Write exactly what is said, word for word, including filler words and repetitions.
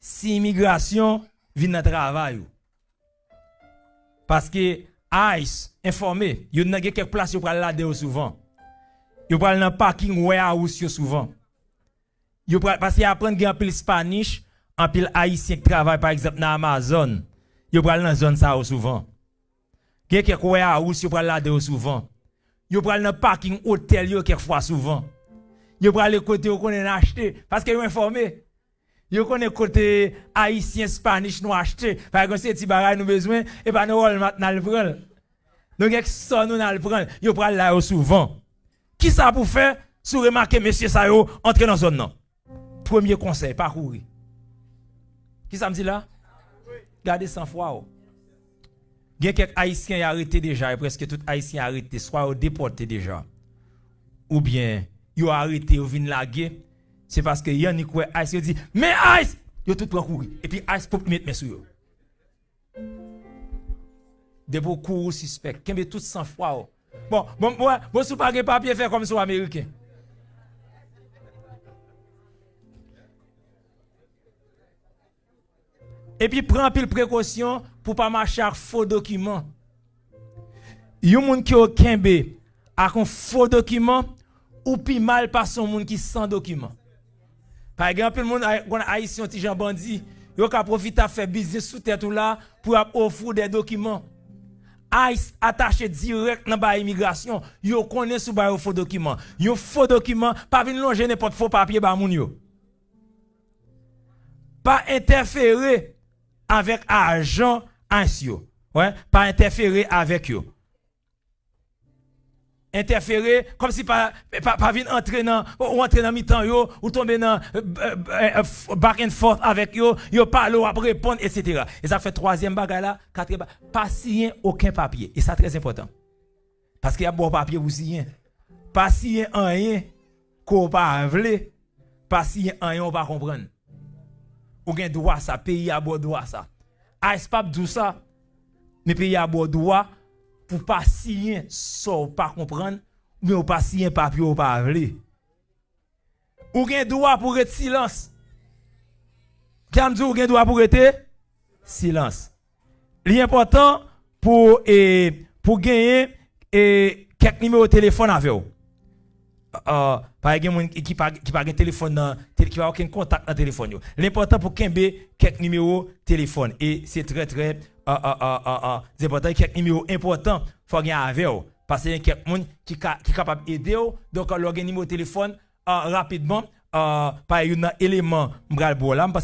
si imigrasyon vin nan travay ou. Paske ICE enfòme, yo nan gen kèk plas yo pral lade yo souvan. Yo pral nan parking warehouse yo souvan. Yo pral, paske aprann gen anpil Spanish, anpil Ayisyen k travay, pa egzanp, nan Amazon. Yo pral nan zòn sa yo souvan. Gen kèk warehouse, yo pral lade yo souvan. Yo pral nan parking otèl yo kèk fwa souvan. Yo prale kote yo konnen n achte, paske yo enfòme. Yo konnen kote Ayisyen, Spanish nou achte. Pa egzanp, se ti bagay nou bezwen, e pa nan Walmart n al pran l. Nou gen sò nou n al pran l. Yo pral la yo souvan. Kisa pou fè si w remake mesye sa yo antre nan zòn nan? Premye konsèy, pa kouri. Kisa m di la? Gade sanfwa w. Gen kèk Ayisyen y arete deja, e prèske tout Ayisyen arete, swa yo depòte deja, oubyen yo arete, yo vin lage. Se paske y annik wè ICE, yo di, "Men ICE!" Yo tout pran kouri. Epi ICE pwòp li met men sou yo. Depi w kouri, w sispèk. Kenbe tout sanfwa w. Bon, bon, bon, bon, si w pa gen papye, fè kòmsi w Ameriken. Epi pran anpil prekosyon pou w pa mache ak fo dokiman. Yon moun ke w kenbe ak yon fo dokiman, ou pi mal pase yon moun ki san dokiman. Paske gen anpil moun, ay-, konn Ayisyen yon ti jan bandi, yo ka pwofite ap fè biznis sou tèt ou la pou y ap ofri w de dokiman. ICE atache dirèk nan bay imigrasyon, yo konnen si w ba yo fo dokiman. Yon fo dokiman, pa vin lonje nenpòt fo papye ba moun yo. Pa entèfere avèk ajan ICE yo. Wè, pa entèfere avèk yo. Entèfere, kòmsi pa, pa, pa vin antre nan, ou antre nan mitan yo, ou tonbe nan, eh, eh, eh, f-, back and forth avèk yo, yo pale, w ap reponn, etsetera. E sa fè twazyèm bagay la, katriyèm ba-, pa siyen okenn papye. E sa trè enpòtan. Paske y ap ba w papye pou siyen. Pa siyen anyen ke w pa vle, pa siyen anyen w pa konprann. Ou gen dwa sa, peyi a ba w dwa sa. ICE p ap di w sa, men peyi a ba w dwa pou pa siyen sa w pa konprann, oubyen w pa siyen papye w pa vle. Ou gen dwa pou ret silans. Jan m di w, ou gen dwa pou rete silans. Li enpòtan pou, e, pou genyen, e, kèk nimewo telefòn avè w. Ah, pa gen moun ki pa, ki pa gen telefòn nan, tel-, ki pa okenn kontak nan telefòn yo. Li enpòtan pou kenbe kèk nimewo telefòn. E se trè, trè, ah, ah, ah, ah, ah, enpòtan, kèk nimewo enpòtan fò gen avè w. Paske gen kèk moun ki ka, ki kapab ede w. Donk, lè w gen nimewo telefòn, ah, rapidman, ah, pa youn nan eleman m pral ba w la, m panse